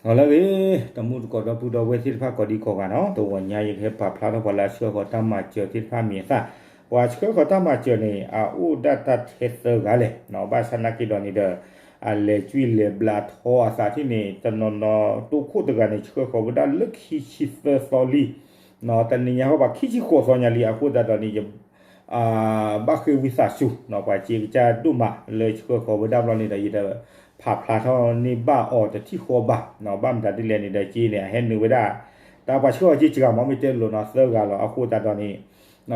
လၢအဂ့ၤ တမူတကိးဒီပုၢ်ဒီဝဲၢ်သ့ၣ်တဖၣ်ကိးဒံကိးဂၤနီၤ, တဂီၤညါယကဟဲပာ်ဖျါထီၣ်ပှၤလၢအဆှၢဃီၤတၢ်မၤစၢၤသ့ၣ်တဖၣ်မံၤအသၣ်, ပှၤဆှၢဃီၤတၢ်မၤစၢၤန့ၣ် အအိၣ်ဒၣ်တၢ်ထဲသၢဂၤလဲၣ်, ဘၣ်ဆၣ်နာ်က့ဒီးန့ၣ်ဒီး အလဲၤကွံာ်လဲၤဘျးထီအသးထံၣ်န့ၣ် တနီၤနီၤတိခိၣ်တဂၤန့ၣ် ဆှၢဃီၤဝဲဒၣ်လၢခံဆံသၢသီလံ တနံၤညါဃီဘၣ်ခံဆံဃိးသီညါလံ အဃိသတးဒီးန့ၣ် ယ ဘၣ်ဃ့ဝံသးစူၤ ပှၤစ့ကစၢ်ဒိၣ်မးလၢဆှၢဃီၤဝဲဒၣ်ဘျီန့ၣ်ဒီး ယတဖးဖျါထီၣ်န့ၢ်ဘၣ်အီၤတထံၣ်ဃီဘၣ်, ဘၣ်မတၤဒ်လဲၣ်န့ၣ်ဒီးစ့န့ၣ် အဟဲနုာ်ဝဲဒၣ် တၢ်ပှၤဆှၢဃီၤစ့စှၤမ့ၢ်မ့ၢ်တဲလိၤနီၤ သၢဂၤလီၤ အဃိသတးဒီးန့ၣ်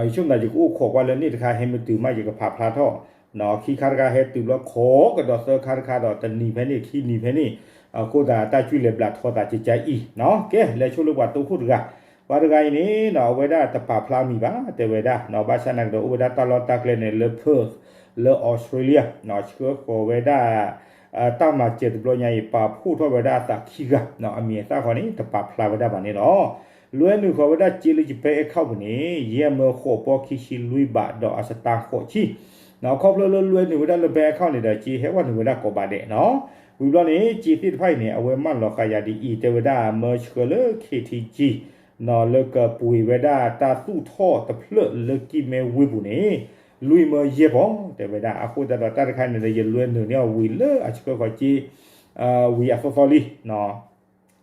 ယဆိကမိၣ်ယကအိၣ်ခိးကွၢ်လၢန့ၣ်တခါ ဟဲမ့ၢ်တုၤမးယကဖးဖျါထီၣ်, ခံခါတခါဟဲတုၤဘျီခိးကဒီးသၢခါတခါဒီး တနံၤဖဲန့ၣ် ခံနံၤဖဲန့ၣ်, အဃိသတးတၢ်ကွံာ်လဲၤဘျးထီသးကကါအံၤ, ကဲ လဲၤဆိလၢပှၤတိခိၣ်တဂၤ, ပှၤတဂၤအံၤန့ၣ် အဝဲဒၣ်တပာ်ဖျါမံၤဘၣ် တဲဝဲဒၣ်, ဘၣ်ဆၣ်နာ်က့ဒီးအိၣ်ဝဲဒၣ်တၢ်လီၢ်တၢ်ကျဲန့ၣ်လၢ Perth လၢ Australia ဆှၢဃီၤဝဲဒၣ် တၢ်မၤစၢၤတဘျီညါအံၤ ပာ်ဖှိၣ်ထီၣ်ဝဲဒၣ်အသးခံဂၤ, အမံၤအသၣ်ဃီန့ၣ် တပာ်ဖျါဝဲဒၣ်ဘၣ်န့ၣ်လီၤ. လွဲနုာ်ဃီၤဝဲဒၣ်စ့လၢယ bank account ပူၤန့ၣ် ယဲၢ်မၢဃိးပီခံဆံလွံၢ်ဘးဒီးအစတၣ်ဃိးဆံ, ခီဖျိလၢလွဲနုာ်ဝဲဒၣ်လၢ bank account န့ၣ်ဒီး စ့ဟဲဝဲနုာ်ဝဲဒၣ်ကိးဘးဒဲးနီၤ, ဝံၤဘျီန့ၣ် စ့သ့ၣ်တဖၣ်အံၤန့ၣ် အဝဲမၢလီၤဃာ်ယၤဒ်အံၤ တဲဝဲဒၣ် မၢဆှၢလၢ K T G လၢကပှ့ၤဝဲဒၣ်တၢ်သူၣ်ထီၣ်တဖျၢၣ်လၢကံၢ်မဲဝ့ၢ်ပူၤန့ၣ် လွံၢ်မၢယဲၢ်ပီ တဲဝဲဒၣ်, အဃိသတးဒီးတၢ်တခါန့ၣ်ဒီး ယလွဲနုာ်န့ၢ်အီၤဝံၤလၢအဆှၢဃီၤစ့ ဝံၤအသီသီလံ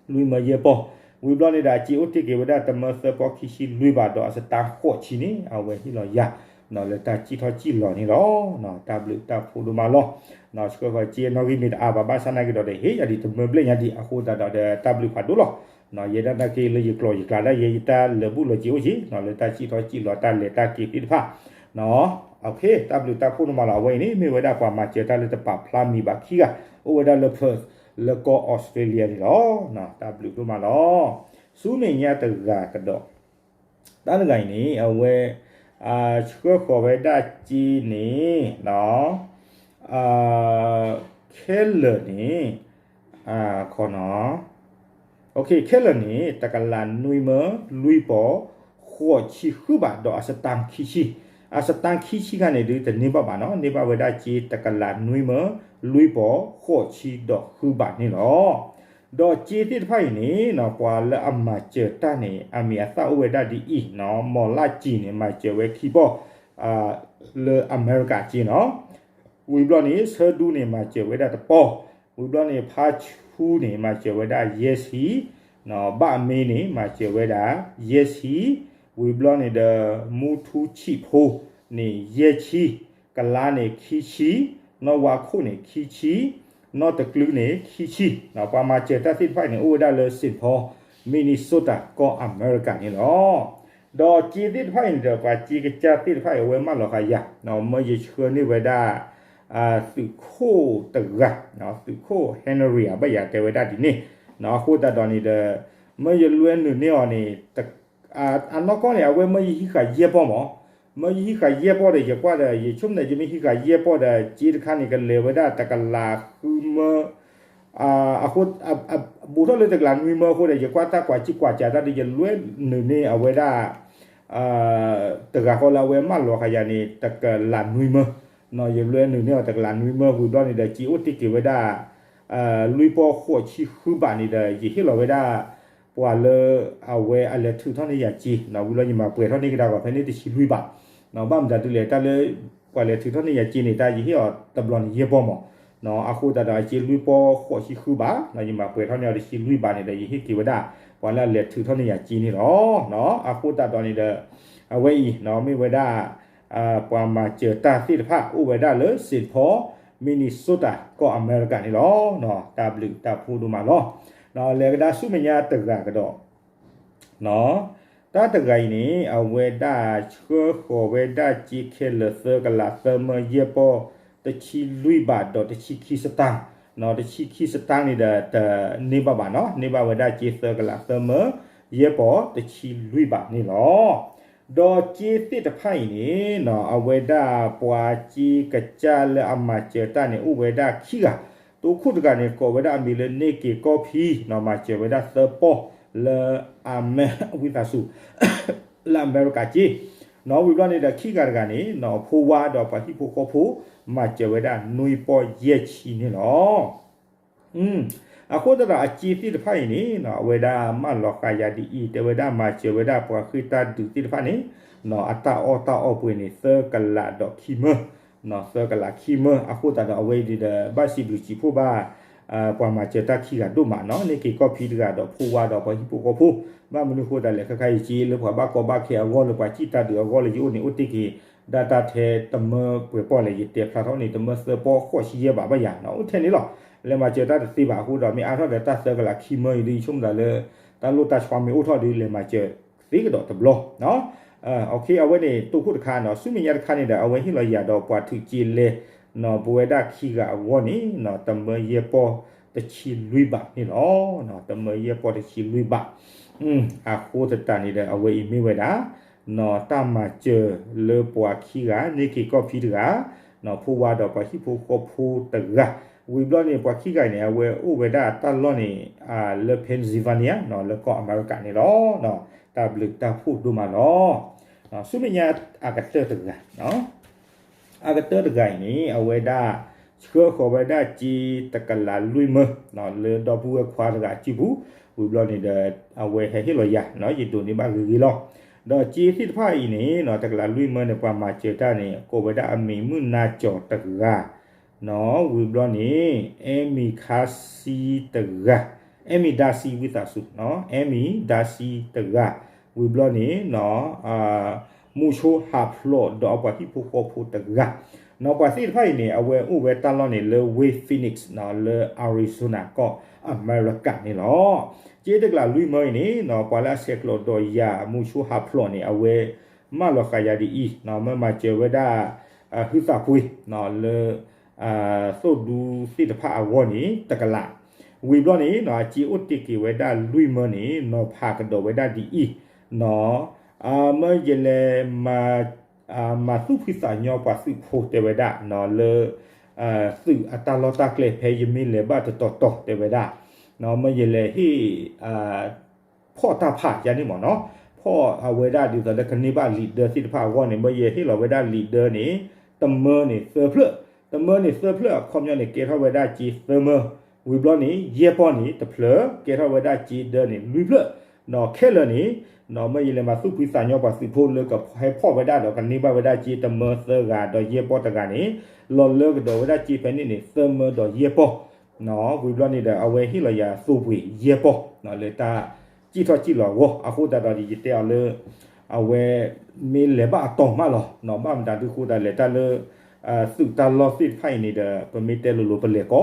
လွံၢ်မၢယဲၢ်ပီ, ဝံၤဘျီန့ၣ်ဒီး အစ့အိၣ်တ့ၢ်က့ၤဝဲဒၣ် တမၢသၢပီခံဆံလွံၢ်ဘးဒီးအစတၣ်ဃိးဆံန့ၣ် အဝဲဟ့ၣ်လီၤယၤ လၢတၢ်စံၣ်ထီၣ်စံၣ်လီၤန့ၣ်လီၤ. တၢ်ဘျုးတၢ်ဖှိၣ်ဒိၣ်မးလီၤ. ဆှၢဃီၤစ့နီၣ်ဂံၢ်မ့ၢ်တအါဘၣ် ဘၣ်ဆၣ်နာ်က့ဒီး ဟ့ၣ်ယၤဒံးတမၢဘျဲၣ်ညါဒံး အဃိသတးဒီးတၢ်ဘျုးဖးဒိၣ်လီၤ. ယဲဒၣ်နာ်က့လၢယကျိာ်ယကျါဒၣ်ယဲ ယတၢ်လၢာ်ဘူၣ်လီၤစ့အိၣ်က့ၤ လၢတၢ်စံၣ်ထီၣ်စံၣ်လီၤတၢ်လဲၤတၢ်က့ၤသ့ၣ်တဖၣ် တၢ်ဘျုးတၢ်ဖှိၣ်ဒိၣ်မးလီၤ. အဝဲအံၤန့ၣ် မ့ၢ်ဝဲဒၣ်ပှၤမၤစၢၤတၢ်လၢတပာ်ဖျါမံၤဘၣ်ခံဂၤ အိၣ်ဝဲဒၣ်လၢ Perth လၢကီၢ် Australia န့ၣ်လီၤ. တၢ်ဘျုးဒိၣ်မးလီၤ. ဆူမဲာ်ညါတဂၤကဒီး တၢ်တဂၤအံၤန့ၣ် အဝဲ ဆှၢဃီၤဝဲဒၣ်စ့န့ၣ် ခဲလၢာ်န့ၣ် ခဲလၢာ်န့ၣ် တကလးနွံမၢလွံၢ်ပီၤ ဃိးဆံဃုဘးဒီးအစတၣ်ခံဆံ, အစတၣ်ခံဆံခါန့ၣ်ဒုးတန့ၢ်ဘၣ်ဘၣ်နီၤ, န့ၢ်ဘၣ်ဝဲဒၣ်စ့တကလးနွံမၢလွံၢ်ပီၤဃိးဆံဒီးဃုဘးန့ၣ်လီၤ. ဒီးစ့သ့ၣ်တဖၣ်အံၤန့ၣ် ပှၤလၢအမၤစၢၤတၢ်န့ၣ် အမံၤအသၣ်အိၣ်ဝဲဒၣ်ဒ်အံၤနီၤ, မီၤလၢ်ကံၤန့ၣ် မၤစၢၤဝဲခံပီၢ် လၢအမဲရကၤစ့နီၤ, ဝံၤဘျီန့ၣ် ဆၢဒူန့ၣ် မၤစၢၤဝဲဒၣ်တပီၢ်, ဝံၤဘျီန့ၣ် ဖါဆူန့ၣ် မၤစၢၤဝဲဒၣ်ယဲၢ်ဆံ, ဘၣ်မ့ၢ်န့ၣ် မၤစၢၤဝဲဒၣ်ယဲၢ်ဆံ, ဝံၤဘျီန့ၣ်ဒီး မူထူဆံးဖိန့ၣ် ယဲၢ်ဆံ, ကလါန့ၣ်ခံဆံ, နီၢ်ဝါခိၣ်န့ၣ်ခံဆံ, နီၢ်တကလုန့ၣ်ခံဆံ, ပှၤမၤစၢၤတၢ်သ့ၣ်တဖၣ်အံၤန့ၣ် အိၣ်ဝဲဒၣ်လၢ Saint Paul Minnesota ကီၢ်အမဲရကၤန့ၣ်လီၤ. ဒီးစ့သ့ၣ်တဖၣ်အံၤန့ၣ်ဒီး ပှၤစ့ကစၢ်သ့ၣ်တဖၣ်အံၤ အဝဲမၢလီၤဃာ်ယၤ, မၢယဆှၢန့ၢ်ဝဲဒၣ် သုးခိၣ်တဂၤ, သုးခိၣ် Henry အဘၣ်ယၤတဲဝဲဒၣ်ဒ်န့ၣ်, အဃိသတးဒီးန့ၣ်ဒီး မၢယလွဲနုာ်န့ၢ်အီၤန့ၣ် အနီၢ်ကီၢ်န့ၣ် အဝဲမၢယဟံးဃာ်ယဲၢ်ပီၢ်မး, မၢယဟံးဃာ်ယဲၢ်ပီၢ်ဒီး ယကွၢ်ဒီး ယဆိကမိၣ်ယမ့ၢ်ဟံးဃာ်ယဲၢ်ပီၢ်ဒီး စ့တခါန့ၣ် ကလဲၤဝဲဒၣ်တကလးဃုမၢ အဃိ ဘူးထီၣ်လၢတကလးနွံမၢအဃိဒီး ယကွၢ်တၢ်ကွၢ်စံၣ်ကွၢ်စးတၢ်ဒီး ယလွဲနုာ်န့ၢ်အဝဲဒၣ် တဂၤဃီလၢအဝဲမၢလီၤဃာ်ယၤန့ၣ် တကလးနွံမၢ, ယလွဲနုာ်န့ၢ်အီၤတကလးနွံမၢ ဝံၤဘျီန့ၣ်ဒီး စ့အိၣ်တ့ၢ်က့ၤဝဲဒၣ် လွံၢ်ပီၢ်ဃိးဆံဃုဘးန့ၣ်ဒီး ယဟ့ၣ်လီၤဝဲဒၣ် ပှၤလၢအဝဲအလဲၤထုးထီၣ်န့ၢ်ယၤစ့, ဝံၤဘျီယမၤပှဲၤထီၣ်န့ၢ်ကဒါပှၤဖဲန့ၣ်တဆံလွံၢ်ဘး, ဘၣ်မတၤဒ်လဲၣ် တၢ်လၢ ပှၤလဲၤထုးထီၣ်န့ၢ်ယၤစ့န့ၣ် တၢ်ယဟ့ၣ်အီၤတဘျီန့ၣ်ယဲၢ်ပီၢ်မး, အဃိသတးဒီးအစ့လွံၢ်ပီၢ်ဃိးဆံဃုဘး ယမၤပှဲၤထီၣ်န့ၢ်အီၤတဆံလွံၢ်ဘးန့ၣ်ဒီး ယဟ့ၣ်က့ၤဝဲဒၣ် ပှၤလၢအလဲၤထုးထီၣ်န့ၢ်ယၤစ့န့ၣ်လီၤ. အဃိသတးဒီးန့ၣ်ဒီး အဝဲအံၤ မ့ၢ်ဝဲဒၣ် ပှၤမၤစၢၤတၢ်သ့ၣ်တဖၣ်အိၣ်ဝဲဒၣ်လၢ Saint Paul Minnesota ကီၢ်အမဲရကၤန့ၣ်လီၤ. တၢ်ဘျုးတၢ်ဖှိၣ်ဒိၣ်မးလီၤ. လဲၤကဒါဆူမဲာ်ညါတဂၤကဒီး တၢ်တဂၤအံၤန့ၣ် အဝဲဒၣ်ဆှၢဃီၤဝဲဒၣ်စ့ခဲလၢာ်သၢကလးသၢမၢယဲၢ်ပီၢ် တဆံလွံၢ်ဘးဒီးတဆံခံစတၣ်, တဆံခံစတၣ်န့ၣ်ဒီး တန့ၢ်ဘၣ်ဘၣ်နီၤ, န့ၢ်ဘၣ်ဝဲဒၣ်စ့သၢကလးသၢမၢ ယဲၢ်ပီၢ်တဆံလွံၢ်ဘးန့ၣ်လီၤ. ဒီးစ့သ့ၣ်တဖၣ်အံၤန့ၣ် အဝဲဒၣ်ပှၤစ့ကစၢ်လၢအမၤစၢၤတၢ်န့ၣ် အိၣ်ဝဲဒၣ်ခံဂၤ, တိခိၣ်တဂၤန့ၣ် ကိးဝဲဒၣ်အမံၤလၢ န့ၢ်က့ၤကီၢ်ဖံ မၤစၢၤဝဲဒၣ်သၢပီၢ်လၢ အမဲ ဝံသးစူၤ လၢအမဲရကၤက့, နီၢ်ဝံၤဘျီန့ၣ်ဒီးခံဂၤတဂၤန့ၣ် နီၢ်ဖိဝါဒီးပှၤဟံၣ်ဖိဃီဖိ မၤစၢၤဝဲဒၣ်နွံပီၢ်ယဲၢ်ဆံန့ၣ်လီၤ. အဃိသတးဒီးအစ့သ့ၣ်တဖၣ်အံၤန့ၣ် အဝဲဒၣ်မၢလီၤဃာ်ယၤဒ်အံၤ တဲဝဲဒၣ်မၤစၢၤဝဲဒၣ်ပှၤဃ့ၢ်တၢ်ဒုးသ့ၣ်တဖၣ်န့ၣ် အတၢ်အီၣ်တၢ်အီပှဲၤန့ၣ် သၢကလးဒီးခံမၢ, သၢကလးခံမၢ. အဃိသတးဒီးအဝဲအံၤဒီး ဘၣ်စံးဘျုးစံးဖှိၣ်ဘၣ် ပှၤမၤစၢၤတၢ်ခံဂၤဒိၣ်မးနီၤ, န့ၢ်က့ၤကီၢ်ဖံတဂၤဒီးဖိဝါဒီးပှၤဟံၣ်ဖိဃီဖိ, ဘၣ်မနုၤဃိသတးလဲၣ် ခဲခါအံၤစ့လၢပှၤဘၣ်ကီဘၣ်ခဲအဂီၢ် လၢပှၤစံၣ်တၢ်ဒုးအဂီၢ်လၢယအိၣ်န့ၣ် အိၣ်တ့ၢ်က့ၤ ဒၣ်တၢ်ထဲတမၢပှဲၤပီၢ်လဲၣ် ယတဲဖျါထီၣ်န့ၣ် တမၢသၢပီၢ်ဃိးဆံယဲၢ်ဘးဘၣ်ယၤနီၤ, အိၣ်ထဲန့ၣ်လီၤ. လဲၤမၤစၢၤတၢ်တသ့ဘၣ်အဃိဒီး မ့ၢ်အါထီၣ်ဒီးတၢ်သၢကလးခံမၢအံၤဒီး ယဆိကမိၣ်သးလၢ တၢ်လိၣ်တၢ်ဆှီမ့ၢ်အိၣ်ထီၣ်ဒီး လဲၤမၤစၢၤသ့ကဒီးတဘျီ အဝဲန့ၣ်တိၢ်ခိၣ်တခါနီၤ, ဆူမဲာ်ညါတခါန့ၣ်ဒီး အဝဲဟ့ၣ်လီၤယၤဒီးပှၤထုးက့လဲ ပဝဲဒၣ်ခံဂၤအဂီၢ်န့ၣ် တမၢယဲၢ်ပီၢ်တဆံလွံၢ်ဘးန့ၣ်လီၤ. တမၢယဲၢ်ပီၢ်တဆံလွံၢ်ဘး, အဃိသတးန့ၣ်ဒီး အဝဲအံၤမ့ၢ်ဝဲဒၣ် တၢ်မၤစၢၤလၢပှၤခံဂၤ န့ၢ်က့ၤကီၢ်ဖံတဂၤ ဖိဝါဒီးပှၤဟံၣ်ဖိဃီဖိတဂၤ, ဝံၤဘျီန့ၣ် ပှၤခံဂၤအံၤန့ၣ် အဝဲအိၣ်ဝဲဒၣ်တၢ်လီၢ်န့ၣ် လၢ Pennsylvania လၢကီၢ်အမဲရကၤန့ၣ်လီၤ. တၢ်ဘျုးတၢ်ဖှိၣ်ဒိၣ်မးလီၤ. ဆူမဲာ်ညါအကတၢၢ်တဂၤ အကတၢၢ်တဂၤအံၤန့ၣ် အဝဲဒၣ် ဆှၢဃီၤဝဲဒၣ်စ့တကလးလွံၢ်မၢ လၢဒီပုၢ်ဝဲၢ်ခွါတဂၤအစုပူၤ, ဝံၤဘျီန့ၣ်ဒီး အဝဲဟဲဟ့ၣ်လီၤယၤ ယဒိးန့ၢ်ဘၣ်ဂ့ၤဂ့ၤလီၤ. ဒီးစ့သ့ၣ်တဖၣ်အံၤန့ၣ် တကလးလွံၢ်မၢန့ၣ် ပှၤမၤစၢၤတၢ်န့ၣ် ကိးဝဲဒၣ်အမံၤမုၢ်နၤကၠီၤတဂၤ ဝံၤဘျီန့ၣ် အဲမံၤခါဆံတဂၤ, အဲမံၤဒါဆံ ဝံသးစူၤ, အဲမံၤဒါဆံတဂၤ, ဝံၤဘျီန့ၣ် မူဆိဟးဖျိးဒီးအပှၤဟံၣ်ဖိဃီဖိတဂၤ, ပှၤသ့ၣ်တဖၣ်အံၤန့ၣ် အဝဲအိၣ်ဝဲတၢ်လီၢ်န့ၣ်လၢ Wayne Phoenix လၢ Arizona ကီၢ်အမဲရကၤန့ၣ်လီၤ. စ့တကလးလွံၢ်မၢအံၤန့ၣ် ပှၤလၢအဆဲးကျိးဒီးယၤ မူဆိဟးဖျိးန့ၣ် အဝဲမၢလီၤဃာ်ယၤဒ်အံၤ, မၢမၤစၢၤဝဲဒၣ် ဟုသးပှ့ၤ လၢ သိၣ်ဒူသ့ၣ်တဖၣ်အဂီၢ်န့ၣ် တကလး, ဝံၤဘျီန့ၣ် အစ့အိၣ်တ့ၢ်က့ၤဝဲဒၣ်လွံၢ်မၢန့ၣ် နီၤဖးကဒီးဝဲဒၣ်ဒ်အံၤ, မၢယလဲၤ မၤသူၣ်ဖှံသးညီပှၤသုးဖိတဲဝဲဒၣ် လၢ သုးအတၢ်လီၢ်တၢ်ကျဲဖဲယမ့ၢ်လဲၤဘၣ်တတီၤတီၤတဲဝဲဒၣ်, မၢယလဲၤဟ့ၣ် ဖီၣ်တၢ်ဖးယါန့ၣ်မ့ၢ်နီၤ, ဖီၣ်အဝဲဒၣ်ဒ်သိးလၢကန့ၢ်ဘၣ်လံာ်ဒၢသ့ၣ်တဖၣ်အဂီၢ်န့ၣ် မၢယဟ့ၣ်လီၤဝဲဒၣ်လံာ်ဒၢန့ၣ် တမၢန့ၣ်သၢဖျၢၣ်, တမၢန့ၣ်သၢဖျၢၣ်အခီပညီန့ၣ် ကဲထီၣ်ဝဲဒၣ်စ့သၢမၢ, ဝံၤဘျီန့ၣ် ယဲၢ်ပီၢ်န့ၣ်တဖျၢၣ် ကဲထီၣ်ဝဲဒၣ်စ့ဒၢန့ၣ်လွံၢ်ဖျၢၣ်, ဒီးခဲလၢာ်န့ၣ် မၢယလဲၤမၤသူၣ်ဖှံသးညီပှၤသုးဖိလၢကဟဲဖီၣ်ဝဲဒၣ်ဒီးကန့ၢ်ဘၣ်ဝဲဒၣ်စ့တမၢသၢဂၤ ဒီးယဲၢ်ပီၢ်တဂၤန့ၣ် လီၤလၢကဒီးဝဲဒၣ်စ့ဖဲန့ၣ်န့ၣ် သၢမၢဒီးယဲၢ်ပီၢ်, ဝံၤဘျီန့ၣ်ဒီး အဝဲဟ့ၣ်လီၤယၤသိပှ့ၤယဲၢ်ပီၢ် လၢတၢ်စံၣ်ထီၣ်စံၣ်လီၤအဂီၢ်, အဃိသတးဒီး ယတဲအီၤလၢ အဝဲမ့ၢ်လဲၤဘၣ်အတီၤမးလီၤ, ဘၣ်မတၤဒုးဃိသတးလဲၣ် တၢ်လၢ သုးတၢ်လီၢ်သ့ၣ်တဖၣ်အံၤန့ၣ်ဒီး ပမ့ၢ်တဲလိၤလိၤပလဲၤကီ,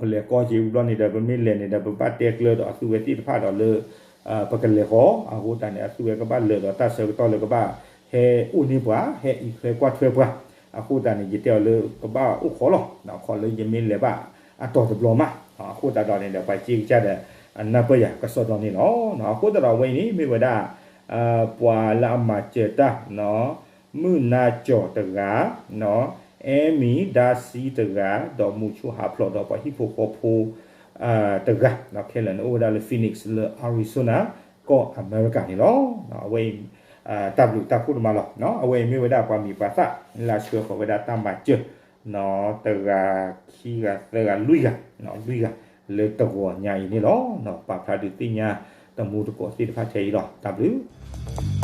ပလဲၤကီက့ၤဝံၤဘျီန့ၣ်ဒီး ပမ့ၢ်လဲၤန့ၣ်ဒီး ပဘၣ်တဲကျၢၤဒီးအသုဝဲသ့ၣ်တဖၣ်ဒီးလၢ ပကလဲၤဃီ, အဃိသတးန့ၣ် အသုဝဲကဘၣ်လၢာ်ဒီးတၢ်ဆၢကတီၢ်လၢကဘၣ်ဟဲအိၣ်န့ၢ်ပှၤ ဟဲအံးထွဲကွၢ်ထွဲပှၤ, အဃိသတးန့ၣ် ယတဲအီၤလၢကဘၣ်အိၣ်ခိးလီၤ, ခီလၢယမ့ၢ်လဲၤဘၣ်အတီၤတဘျီမး, အဃိသတးဒီးန့ၣ်ဒီး ပှၤစ့ကစၢ်ဒီး အနၢ်ပၢၢ်ယၤကစီဒီန့ၣ်လီၤ. အဃိသတးဒီးအဝဲအံၤန့ၣ် မ့ၢ်ဝဲဒၣ် ပှၤလၢအမၤစၢၤတၢ် မုၢ်နၤကၠီၤတဂၤ, အဲမံၤဒါစံတဂၤ, ဒီးမူဆိဟးဖျိးဒီးပှၤဟံၣ်ဖိဃီဖိ တဂၤ, ခဲလၢာ်န့ၣ်အိၣ်ဝဲဒၣ်လၢ Phoenix လၢ Arizona ကီၢ်အမဲရကၤန့ၣ်လီၤ. အဝဲအံၤ တၢ်ဘျုးတၢ်ဖှိၣ်ဒိၣ်မးလီၤ. အဝဲအံၤမ့ၢ်ဝဲဒၣ်ပှၤမံၤပှၤသၣ် လၢအဆှၢဃီၤဝဲဒၣ်တၢ်မၤစၢၤ တဂၤ ခံဂၤ သၢဂၤ လွံၢ်ဂၤ, လွံၢ်ဂၤ လၢတဂီၤညါအံၤန့ၣ်လီၤ. ပာ်ဖျါဒုးသ့ၣ်ညါတမူတကိးသ့ၣ်တဖၣ်ထဲအံၤလီၤ. တၢ်ဘျုး